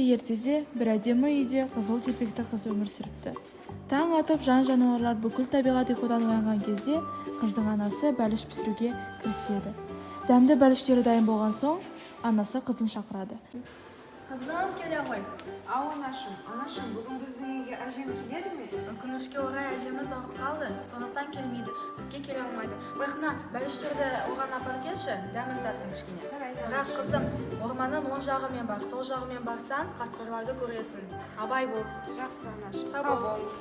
Ертеде бір әдемі үйде қызыл телпекті қыз өмір сүріпті. Таң атып, жан-жануарлар, бүкіл табиғат ұйқыдан оянған кезде қыздың анасы бәліш пісіруге кіріседі. Дәмді бәліштері дайын болған соң, анасы қызын шақырады. Қызым, келе ғой. Ау, анашым. Анашым, бүгін біздің үйге әжем келеді ме? Өкінішке орай, әжеміз ауырып қалды, сондықтан келмейді, бізге келе алмайды. Бірақ мына бәліштерді оған апарып келші, дәмін татсын кішкене. Жарайды. Бірақ, қызым, орманның оң жағымен бар, сол жағымен барсаң, қасқырларды көресің. Абай бол. Жақсы, анашым. Сау Сау бол. болыңыз.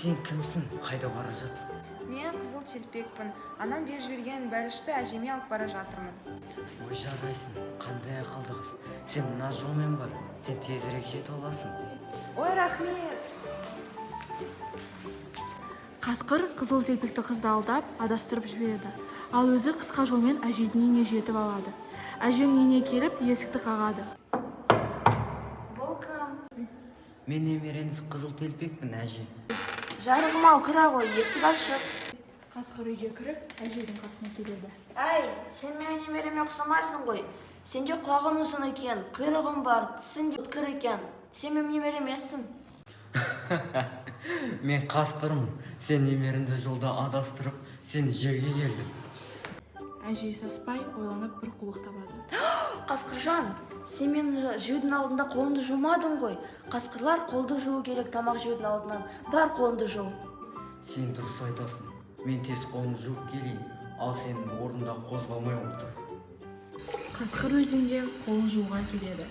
Сен кімсің? Қайда бара жатсың? Мен Қызыл телпекпін. Анам беріп жіберген бәлішті әжеме алып бара жатырмын. Ой, жарайсың, қандай ақылды қыз. Сен мына жолмен бар, сен тезірек жете аласың. Ой, рахмет. Қасқыр қызыл телпекті қызды алдап, адастырып жібереді. Ал өзі қысқа жолмен әжейдің үйіне жетіп алады. Әженің үйіне келіп, есікті қағады. Бұл кім? Мен немереңіз Қызыл телпекпін, әже. Жарығым ау, кіре ғой, есік ашық. Қасқыр үйге кіріп, әжейдің қасына келеді. Әй, сен менің немереме ұқсамайсың ғой. Сенде құлағың ұзын екен, құйрығың бар, тісің де өткір екен. Сен менің немерем емессің. Мен қасқырмын. Сен немереңді жолда адастырып, сені жерге келдім. Әжей саспай ойланып, бір қулық табады. Қасқыржан, сен мені жеудің алдында қолыңды жумадың ғой. Қасқырлар қолды жуу керек тамақ жеудің алдынан. Бар, қолыңды жу. Сен дұрыс айтасың. Мен тез қолымды жуып келейін, ал сен орнында қозғалмай отыр. Қасқыр өзенге қолын жууға келеді.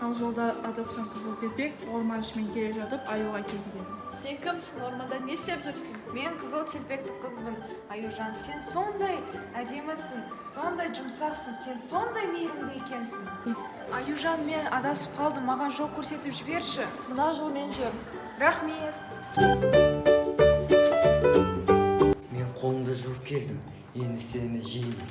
Ал жолда адасқан қызыл телпек орман ішімен келе жатып, аюға кезігеді. Сен кімсің? Орманда не істеп жүрсің? Мен Қызыл телпекті қызбын. Аюжан, сен сондай әдемісің, сондай жұмсақсың, сен сондай мейірімді екенсің. Аюжан, мен адасып қалдым, маған жол көрсетіп жіберші. Мына жолмен жүр. Рахмет. Мен қолымды жуып келдім, енді сені жеймін.